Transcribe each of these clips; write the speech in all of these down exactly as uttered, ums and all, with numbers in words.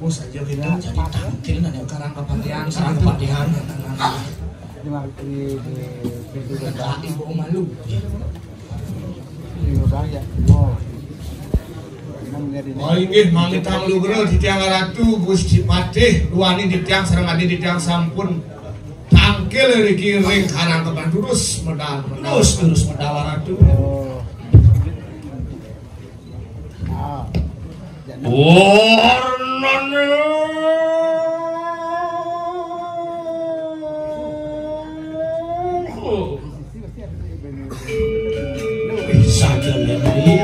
Bos aja kita jadi tangkil nanya karang kepatihan, karang kepatihan. Di mar-, di, di pintu gerbang. Ibu malu. Di gerbang ya. Oh. Emang dia di Oh, inggih, mangitang lugra titiang Ratu Gusti Patih, duaning titiang sareng adi titiang sampun tangkil riki ring karang kepatihan, durus medal, medal. Durus, durus medal, Ratu. Oh. Ah. Warnane. Saja, Mary.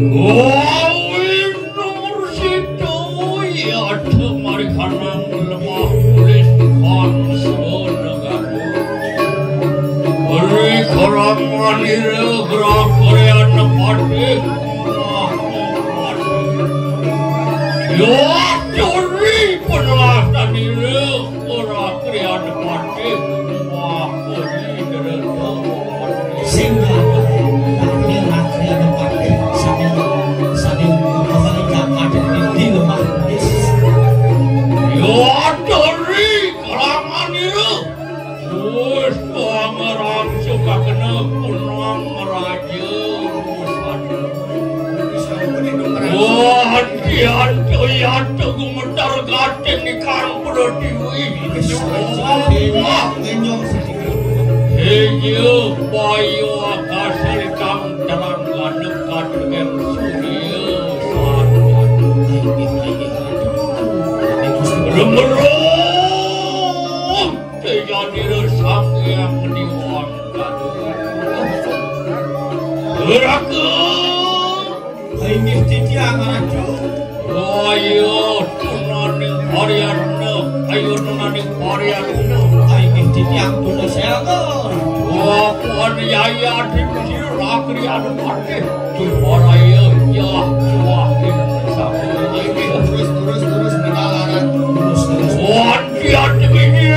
Gawe Nur Sita yadha marikanang lemah tulis bangsa negara. Ri karang manira gerak karyan patih. Yadha ri penelasanira gerak karyan patih. Wah, sing Yo, dori kalamanira. Wis pangerang sukakena kunang raja. Wah, diantu yantu gumetar gatin ikang pratiwi. Wah, Iya, payu akasa kang terang ngadep kadenging surya. Remerung tejanira Sang Hyang Dewa. Raka. Inggih titiang Ratu. Ayo tunaning Aryatna, ayo tunaning Aryatna. Inggih titiang tuna siaga. Wapan yaya adi sira rakri anu patih. Waraya yah cuah. Inggih terus, terus, terus, terus, Ratu. Terus, terus. Wan Tiada ini.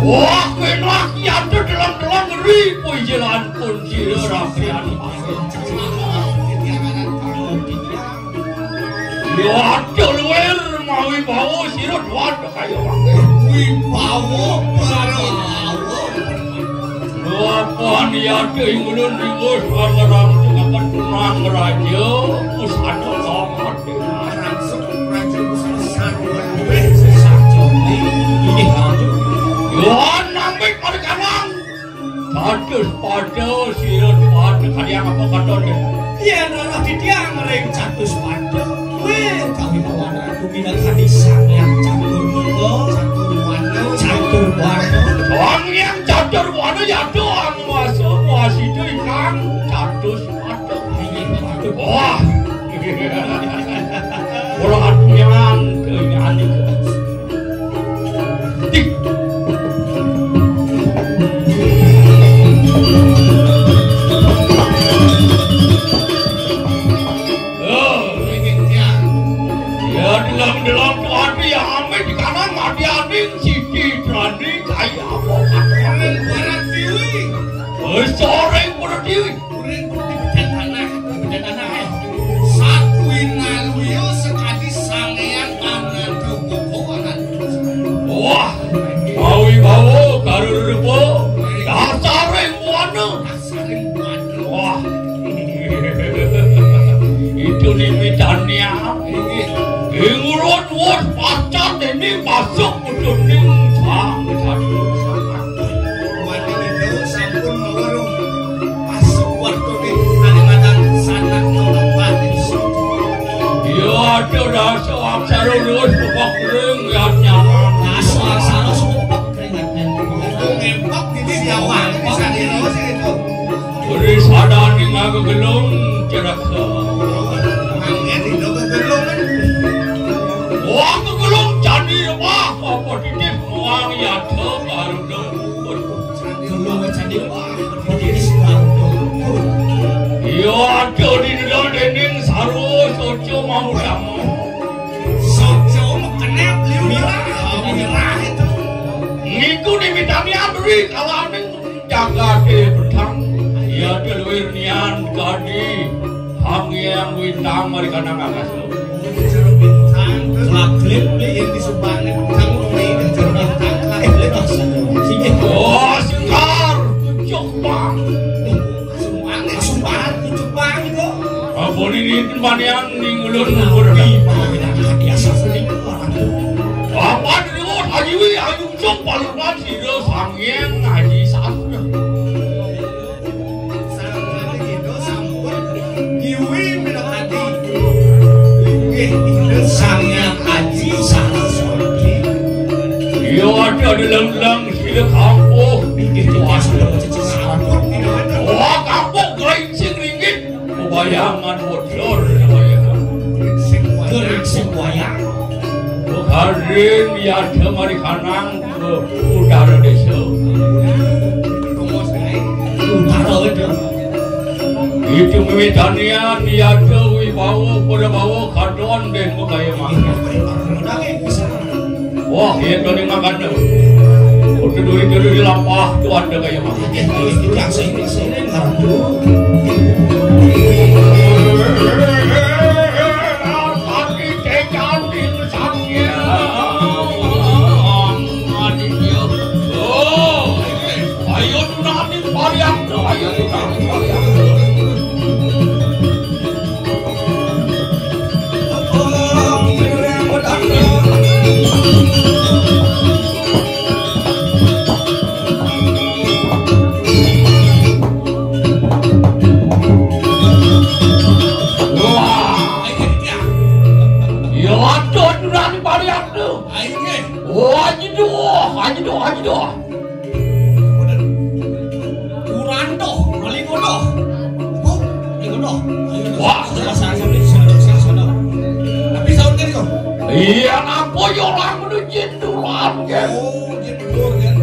Wah, kowe lagi adu deleng-deleng ngeri, kowe jalan pun sira rapian. Ya, aduh, luwir, mawi bawa sira duat kaya wae. Wibawa para lawan. Wapan yadha ing ulun riwus pangerang sekakan tunang raja, pusana lamat. Langsung raja pusana sarwa. Wis, saja, Bli. Inggih, Ratu. Wan, nampi pada kanang. Catus pada sira tuan kalian apa katone? Yen ana titiang ring catus pada, kowe kawibawan Ratu minangkani Sang Hyang Catur Mula, Catur Wana, Catur Wana. Sang Hyang Catur Wana yadha anguwasa wasita ingkang catus pada. Inggih, Ratu. Wah. Ora aturan kengane. Ya, deleng-deleng tuan ya ame di kanan mati aning siji trani kaya apa? Soreng para dewi. Oh, soreng para dewi. Kuring kudu dibedhek tanah, dibedhek tanah, eh. Sakuwi naluya sekadi Sang Hyang Ananda Boko anak. Wah, mawi bawa karo rupa dasar Ada rasa aksara terus bebak kering ya nyaman. Rasa aksara sumpek keringatnya. Ngempok ini siapa? Bisa terus itu. Beri sadar ning aku gelung ceraka. Angin itu kegelung kan. Wah, kegelung jadi apa? Apa titik muang ya ada baru. Iya, ada di dalam dinding saru soco mau damu. Soco mekenep liu merah, merah itu. Ngiku dimitani abri kalaning jagate pedang. Iya, deluir nian kadi. Hangyang wintang mari kanang angasa. Kelak-kelip nih yang disumbangin. Kamu nih, yang jero bintang, kelak-kelip maksudnya. Sini. Oh, Sekar, kucuk bang. Sumbangin, sumbangin, kucuk bang itu. Apa ini manian ning ulun ngurus. Biasa sering orang tuh. Apa dulu, Haji Wi, ayo cuk, paling mati, lo Sangyang Haji Sastra. Sang Adi Ida sampun kiwi minangka adi. Inggih, Ida Sang Hyang Aji Saraswati. Iya, ada di lembang sila kampuh. Inggih, tiwas dalam cecil sarapun, Ida. Wah, kampuh gering sing ringgit. Kebayangan bocor, kebayangan. Gering sing wayang. Bukarin, ya, ada mari kanang. Utara desa. Utara wedok. Itu wiwitanian yada wibawa pada bawa kadon den makaya mangga. Wah, yen doni makan. Udah duri duri di lampah tuan ada kaya mangga. Yang sini sini ngarep. Ayo, nani pariakno, ayo, nani pariakno. Wah, ya, aduh, nani pariakno. Ayo, nggih. Oh, aji doh, aji doh, aji doh. Kuranto, Malingodo. Bu, Malingodo. Wah, salah satu nih, salah satu. Tapi saut kan kok. Iya, napa ya ora ngono jin duran, nggih. Oh, jin duran kan.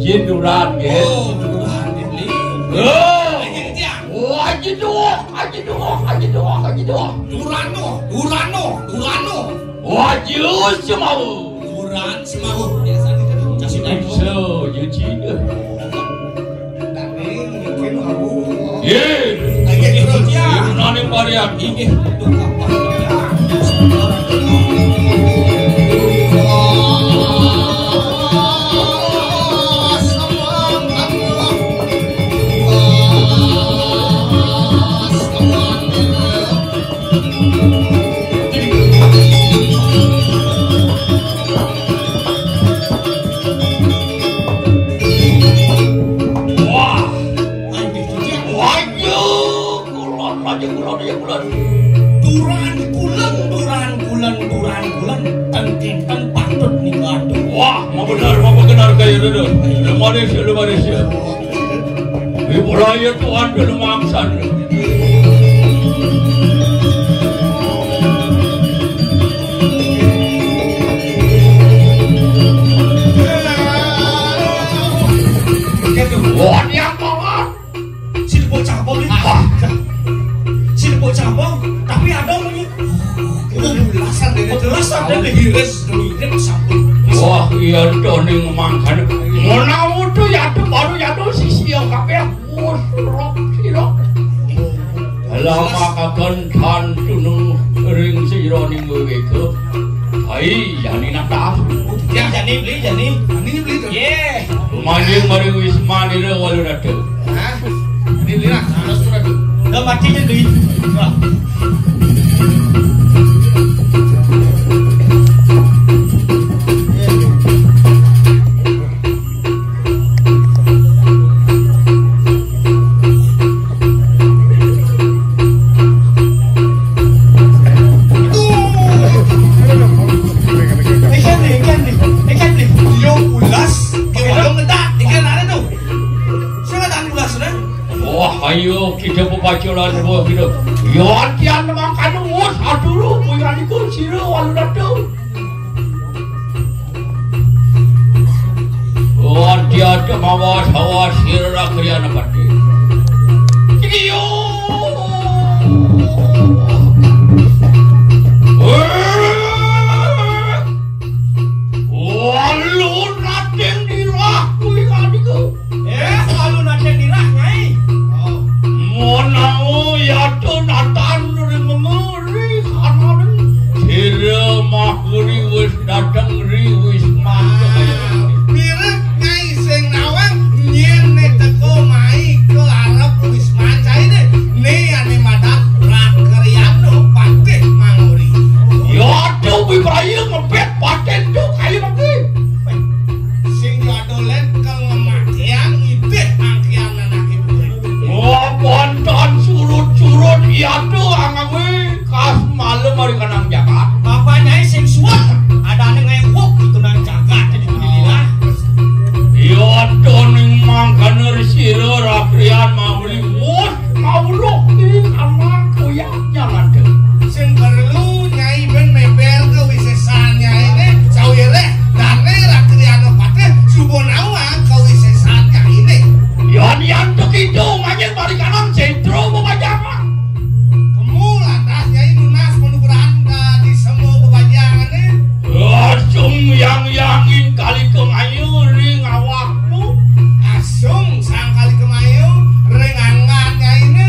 Jin duran, nggih. Oh, duran, nggih. Oh. Iya, iya. Wah, aji doh, aji doh, aji doh, aji doh. Durano, Durano, Durano. Wajib semau. Quran semau. Biasa kita tuh kasih tahu. So, you Cina. Ye. Lagi terus ya. Nani parian. Ini. Wah. Waduh, kulon, waduh, kulon, ya, kulon. Turan kulon, turan kulon, turan kulon. Ten kinten patut ning waduk. Wah, mau bener, mau bener kaya itu. Lu manis, lu manis ya. Ibu raya tuan dulu mangsan. Wah, dia kawan. Si bocah apa nih? Ah. Si bocah apa? Tapi ada bunyi. Belasan deh, belasan deh. Iris, iris, satu. Wah, iya, doning mangkan. Menawa tuh ya, tuh baru ya, tuh sisi yang kabeh. Musrok sira. Lama kakentan tunung ring sira ning wewega. Hai, jani nata. Ya, jani beli, jani. Jani beli tuh. Ye. Manjing mari wisma nira walu rada. Hah? Jani beli lah, harus tuh rada. Udah mati jadi. Wah. Acuran dua kilo. Yon tian mangkana wus aturu, kuwi kaniku sira walu datu. Yon tian mawas hawas sira kriana pati. Iyo. Walu nating dirah kuwi kaniku. Eh, alun ada dirah, Nyai. Oh. Monao yata natan ring mengeri kananing. Sira mahuri wis dateng ri wisma. Ah, mirip Nyai sing nawang nyen ne teko mai ke arep wisma Nyai ne. Ne ane madan Rakriano Patih Manguri. Yata bibraya ngepet paten tu kayu mati. Sing jodoh len kang ngematian idih angkian anake urip. Wonten surut-surut yata angawe kas malem ari kanang jagat. Bapak Nyai sing suwun, adane ngewuk itu nang jagat di dunia. Yontoning mangkana sira rakrian mauli wus Kawruh ing amang kuyang nyamanta. Sing perlu Nyai ben meber kawisesan Nyaine, sawireh dane Rakriana Patih suba nawang kawisesan Nyaine. Yan yan to kito manyen balikanang sentro bebajangan. Kemu lantas Nyai nunas panugrahan, ah, di semua bebajangane. Asung yang yangin kali kemayu ring awakmu. Asung sang kali kemayu ring anggan Nyaine.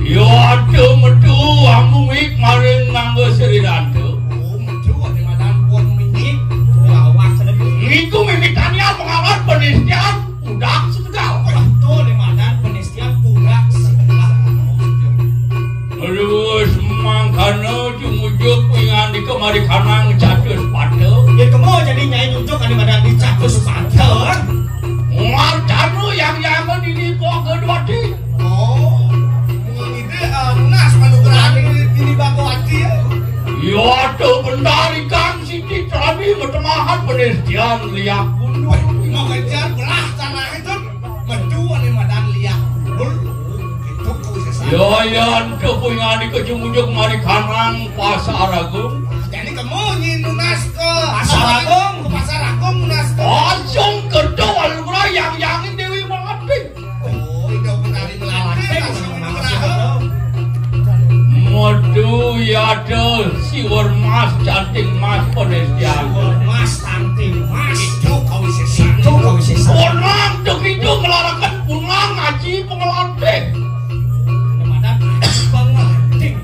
Yata metu amung ik maring nganggo sriranta. Oh, metu ade madan pun mimit. Awak kena. Niku mimitannya pengawan penistian udah setegal. Betul, ade madan penistian udah setegal. Terus mangkana jumujuk pingandika marikanang catus pada. Ya kemo jadi Nyai nyujuk ade madan di catus pada. Marcana yang yang dini kok kedua di. Oh, mengide, eh, nunas panugrahan ini, ini Bhagawati ya. Yata bendar ikang siti tadi metemahan penestian liak gundul. Mengejar belah tanah itu, metu ane madan liak gundul. Itu khusus. Yo, yan, tepung ane kejumujuk mari kanang Pasar Agung. Jadi kemu nyi nunas ke Pasar Agung. Ke Pasar Agung nunas ke. Asung kerja walu yang yangin Dewi Melati. Oh, Ida Betari Melati, langsung nugraha. Metu yata siwar mas cantik mas penestian. Siwar mas cantik mas. Itu kawisesan. Itu kawisesan. Punang tuk itu melarakan punang aji pengelantik. Ada madan aji pengelantik.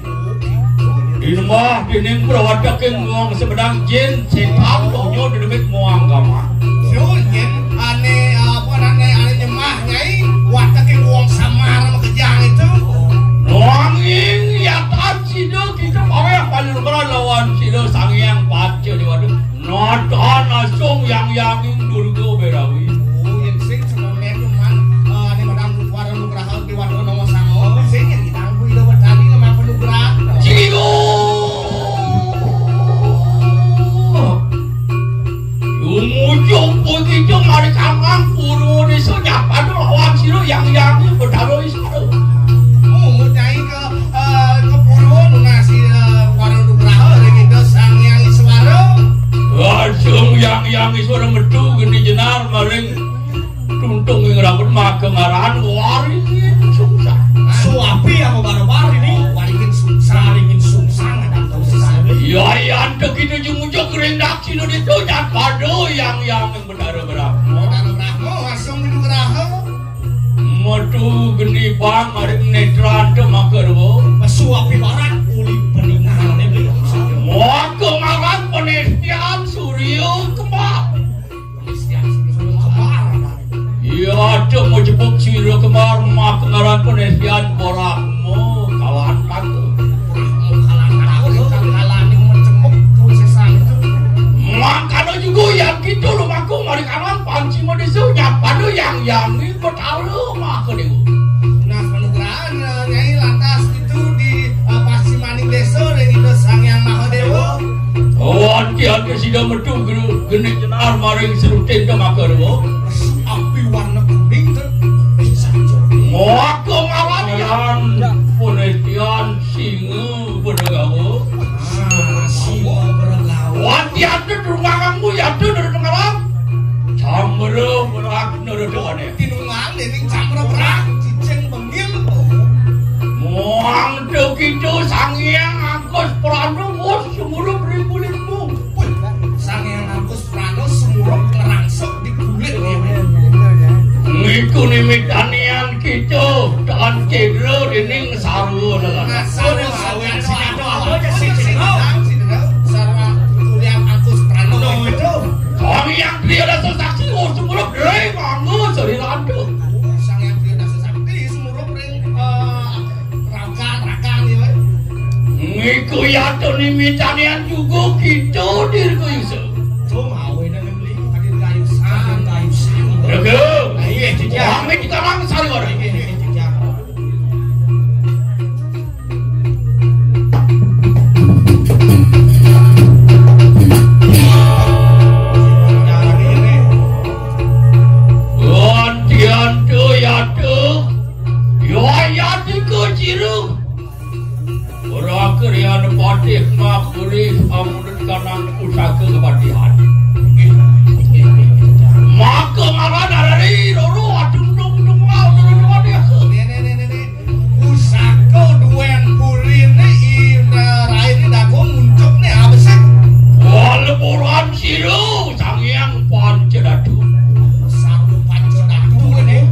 Di lemah dening prawateking wong semedang jin setan donya dedemit muang gaman. Yo, yen ane, apa ane, ane nyemah, Nyai, wateking wong samar makejang itu. Nanging yatan sida kita paweh paling lawan sida Sang Hyang Panca Dewa. Nata nasung yang yanging Durga Berawi. Oh, yen sing semomen cuman, eh, ane madang para nugraha Dewa Nama Sama. Sing yen kita kuwi Dewa Betari nama penugrahan. Ciu. Umujung pun itu mari kamang puru desa nyapa tu lawan sira yang yang Betara Isara. Oh, nyai ke, eh, ke puru nunasi, eh, para nugraha ring Ida Sang Hyang Iswara. Langsung yang yang Iswara metu geni jenar maring tuntung ing rambut maka ngaran waringin sungsang. Suapi yang baru-baru ini waringin sungsang, waringin sungsang ada tahu sesali. Ya, ya, antuk itu jumujuk ring daksina ditu nyan pada yang yang Betara Brahma. Betara Brahma langsung di nugraha. Metu geni bang maring netran te maka dua. Mesu api barat uli peningane beli. Maka ngaran penestian Surya Kembar. Penestian Surya Kembar. Iya, ada mau jebuk Surya Kembar maka ngaran penestian Brahma kawan aku. Brahma kawan aku, kawan yang mencemuk tuh sesan itu. Mangkana juga yang gitu loh aku mari kawan panci mau disunyap pada yang yang Betara Mahadewa. Nah, panugrahan, eh, Nyai lantas itu di, eh, Pasimaning Desa ring Ida Sang Hyang Mahadewa. Awan kian sida metu gru-, geni jenar maring serutin ke Mahadewa. Api warna kuning tu. Eh, sanjung. Maka ngawanian. Ingu bergaul. Siwa bergaul. Wati atu durung kakangmu, yatu durung kakang. Cambro berak nurut doane. Tinungang dening cambro berak, cicing bengil. Muang do kidul Sang Hyang Angkus Prana, wus sumurup ribu-ribu. Wih, Sang Hyang Angkus Prana sumurup ngerangsuk di kulit. Ngiku nimitanian kita tan cedra dening sarwa lelana. Nah, sarwa, sarwa, sarwa, apa aja sih, sarwa, sarwa, kuliah Angkus Prana. Loh, itu. Sang Hyang Triya Dasa Sakti, oh, sumurup, eh, mangga, sari rada. Sang Hyang Triya Dasa Sakti, sumurup ring, eh, Raka, raka ni, weh. Ngiku yatune mitanian juga kita dirga yusa. Tuh, mau ini membeli, tadi kayusan, kayusan. Rega. Iya, jejak. Kami kita nang sari orang. Iya, iya, jejak. Gantian tu yatu. Yo yatu ku jiru. Ora kriyan patih ngakuri amunut kanang pusaka kepatihan. Maka ngaran arari roro adung dung dung mau turun wadiah. Nenek, nenek, nenek. Pusaka duwen purine ira raine dagung untukne apa sih? Walepuran sira Sang Hyang Pancadatu. Sang Pancadatu ne.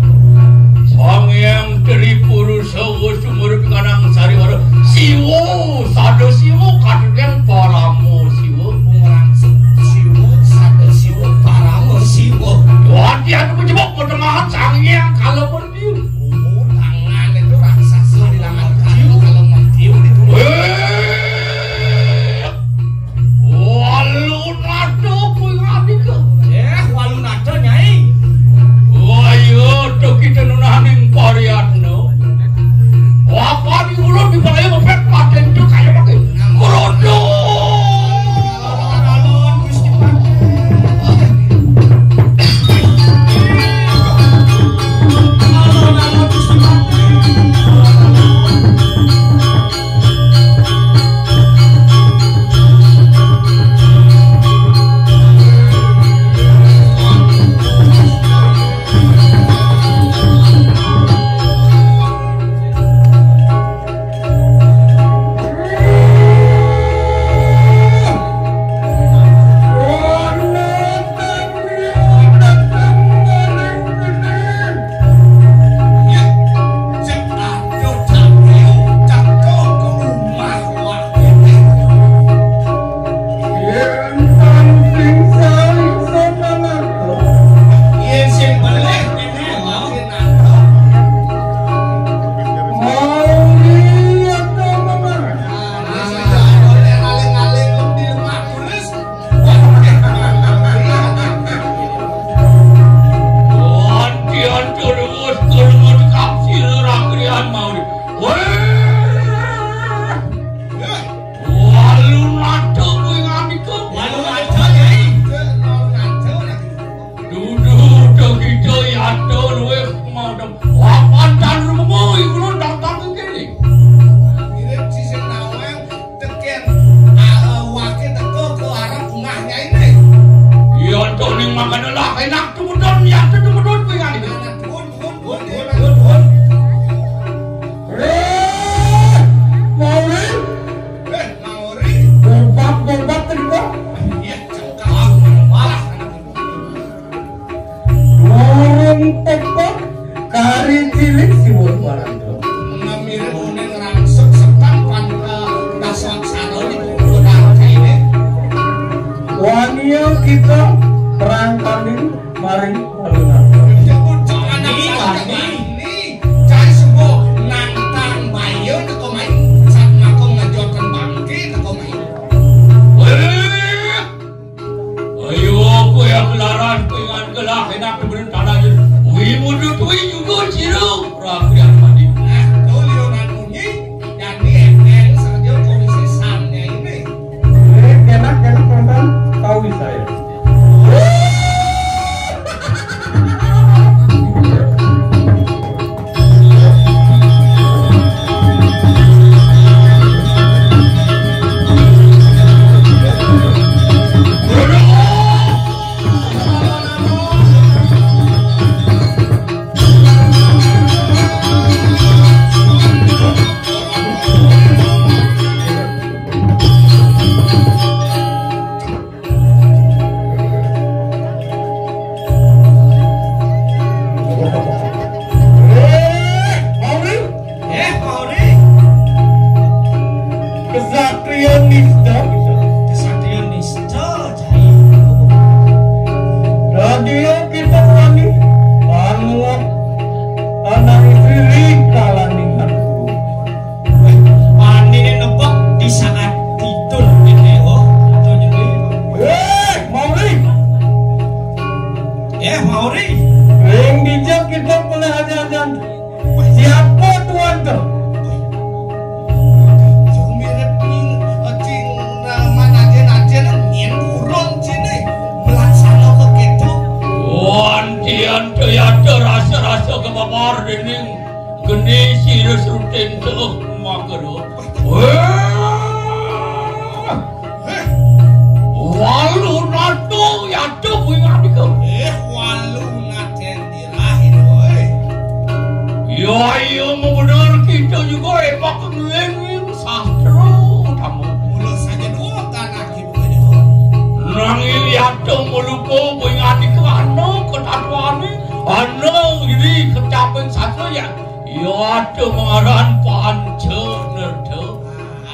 Sang Hyang Tri Purusa sumur kanang sariwara. Siwa, sada Siwa, kadang Parama Siwa. Pungurang Siwa, sada Siwa, Parama Siwa. Wati anu menjebak pertemahan Sang Hyang kalaupun Oh, tangan itu raksasa di tangan kayu kalau mentiup itu. Weh, walu nado kuwi ngadika. Eh, walu nado, Nyai. Wah, iya, tuh kita nunaning pariatno. Apa di ulun di balai mepet paten itu kayak pakai. Krodo. Yen sing belih, Walu nada kuwi ngandika. Walu nada, Nyai. Dudu, dudu, kita yata luwih mau dem. Wapan tan rumo iku lho datang kene. Mirip sisih nawang teken, ah, wake teko ke arah bungah Nyai ne. Iya, to ning makane lah enak tumedon, ya tumedon kuwi ngandika. Duun, duun, duun, duun, duun, duun. Eh, Mauri. Eh, Mauri. Gobak-gobak tadi kok. Iya, cakep. Malah. Durung tepuk kari cilik siwur barang. Ngamire mune ngrangsuk sekang pan, eh, dasar saro di kuburan kaine. Wani kita perang kambing maring alun-alun. Nyebut cok anak ini, saya ini. Cai sembuh nantang bayo teko main, sat makong ngajotan bangke teko main. Weh! Ayo, aku yang laran, pengan gelah, enak bener tanah je. Wih, mudut, wih, juga, ciru. Rakyat mandi. Nah, tuh, Leonardo ini, jadi M L saja komisi samnya ini. Eh, enak, enak, Komandan. Tahu saya. Kepapar dening geni sira srutin tuh makero. Wah! Walu natu yatu kuwi ngandika. Eh, walu naten dirahi, woi. Ya, iya, bener kita juga emak ngeling sastra utama. Mula saja dua tanah ibu kena. Nanging yatu melupa kuwi ngandika ana ketatwane, ana iri kecaping sastra ya. Ya ada mengaran panca nerda.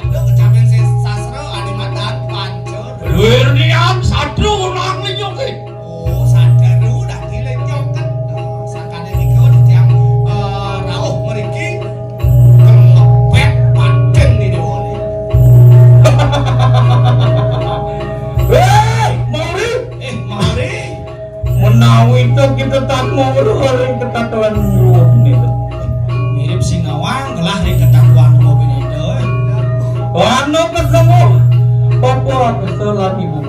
Ada kecaping sing sastra ane madan panca. Luwir nian sastra nang linyoke. Oh, sadar lu dah gile nyoket. Sakane niku tiang, eh, rauh mriki kemepet paten ini wone. Hei, Mauri. Eh, Mauri. Menawi to kita tak mau ring ketatuan ruwet ini. Mirip sing ngawang gelah ring ketatuan ruwet ini, eh. Anu kesemua. Bapak kesel lagi bu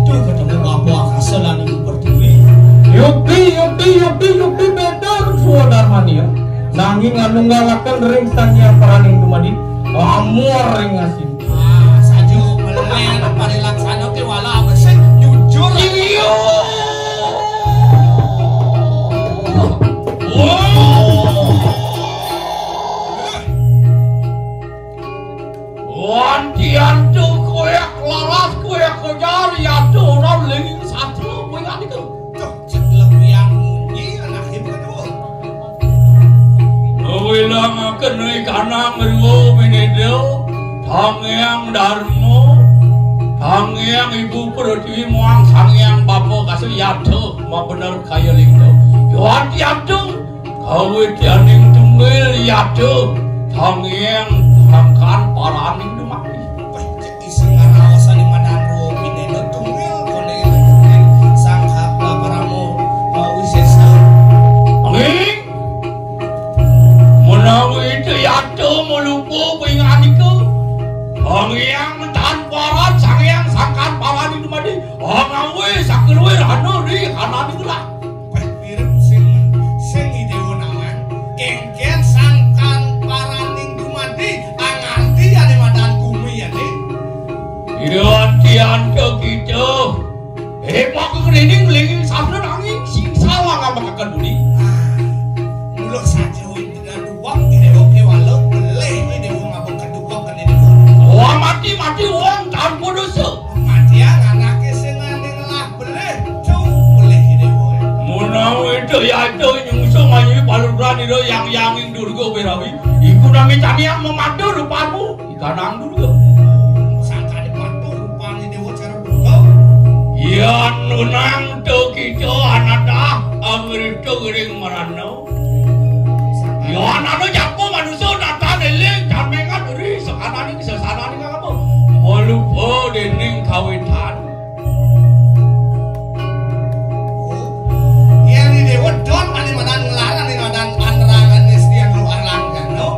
Itu ketemu Bapa Akasa lan Ibu Pertiwi. Yukti, yukti, yukti, yukti beda Swadarmania. Nanging anu nggalaken ring Sang Hyang Paraning Dumadi, amor ring asin. Ah, saja melen parilaksana kewala besik jujur. Iya. Wah. Wantian tu kuek laras kuek kejar yatu ora linging satu kuek niku. Duh, cek lebihan munyi anak ibu kedua. Wilangaken ri kanang ruwa minida, Sang Hyang Darma, Sang Hyang Ibu Pertiwi muang Sang Hyang Bapa Kasih yatu mabener kaya lingga. Wantian tu Kawityaning tunggil yatu Sang Hyang Sangkan Paraning Dumadi. Wah, cek iseng ngaraosan di madan ruwa pinena tunggil kone sangkapa paramo, eh, wisesa. Amin. Menawi itu yatu melupu pinganika Sang Hyang Mentan Paran, Sang Hyang Sangkan Paraning Dumadi, angawe sakeluwir anu di kananing gelah. Peh mirip sing, sing idewa nawang, kengken Sangkan Paraning Dumadi, anganti ane madan gumi ane. Iya, tian ke kita. Eh, maka ngerining lingin sabda nanging sing salah ngambakaken budi. Ah, mula saja itu dah duwang idewa kewala pelih idewa ngambakaken duwang kan idewa. Wah, mati, mati wong tanpa dosa. Matian anake sing ane ngelah Boleh, cuk, boleh ini, boy. Menawi dayana nyungsung ayu paluran ira yang yanging Durga Berawi, iku nami taniang memadu rupamu, ikanang Durga. Sangkane patuh rupane Dewa Cara Durga. Yan nunang to kita anata angrita gering marana. Yohan anu jago manusia natan eling dan mengat uri sekananing sesananing apa? Malupa dening kawitan. Yen di Dewa Don ane madan nglarang, ane madan anerangan istian luar langgan, no?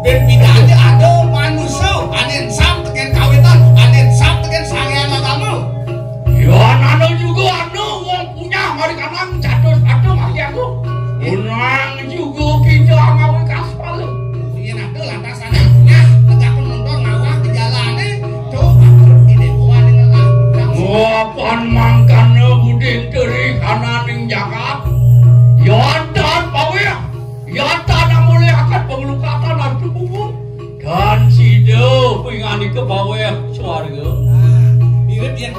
Ben pidane ada manusia, ane ensam tegen kawitan, ane ensam tegen sangean agama. Yohan anu juga anu wong punya mari kanang jatuh sepatu mari aku. Unang juga kita ngawi kaspal. Yen ada lantas anak punya, tegak nonton ngawah ke jalane, tuh, di Dewa ane ngelah. Mapan mangkana buding teri kananing jagat. Yatan pawih, yatan amulih akan pengelukatan hartu bubu. Dan sida pinganika paweh swarga. Nah, mirip yen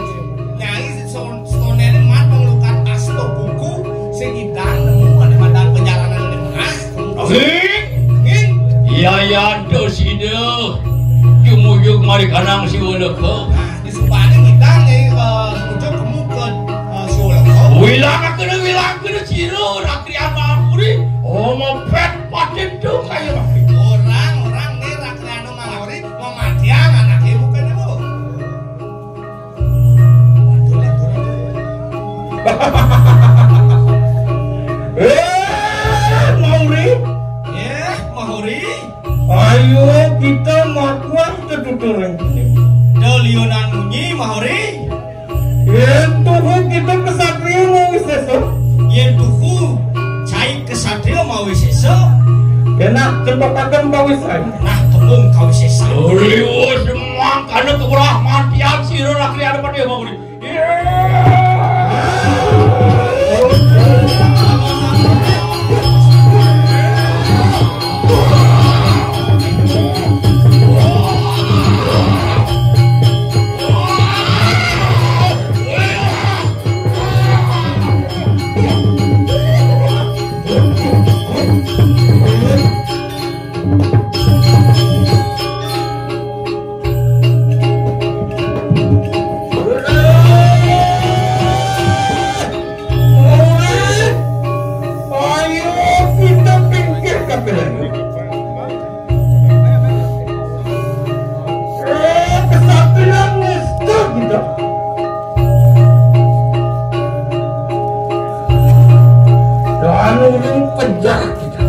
Nyai Son-, Stonene mat panglukan asta buku sing idang nemu ane madan perjalanan ane mengas. Sing. Sing. Iya, iya, do sida. Jumujug mari kanang siwa leka. Nah, disumpahane ngidang, eh, eh, ujug kemu ke, eh, siwa leka. Wilang kena, wilang kena sira, rakrian Mahapuri. Oh, mopet patin tu kaya mati. Orang, orang ne rakrian Mahapuri. Pematian anak ibu kan ibu. Eh, Mauri. Eh, Mauri. Ayo kita makuan ke tutureng ini. Doliunan munyi, Mauri. Yen tuhu kita kesatria mau wisesa. Yen tuhu Satria mawi sesa. Kena tembakan kawisan. Nah, tembung kawi sesa. Liwat mangkana keberah mantian sira lakri ada pada mau. Ayo kita pinggir kapilan. Eh, kesatuan nista kita. Dan ini kejar kita.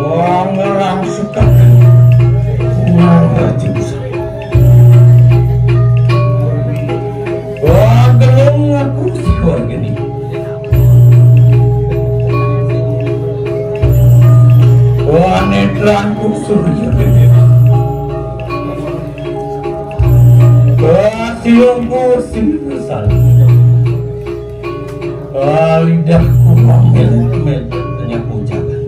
Wong ngerang suka. Wong rajin. Wah, gelung aku si keluarga ini. Wah, netranku surya. Wah, siungku sing kesal. Wah, lidahku ngomel-ngomel, hanya ku ucapkan.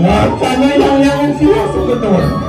Wacana yang yang siwa sebenarnya.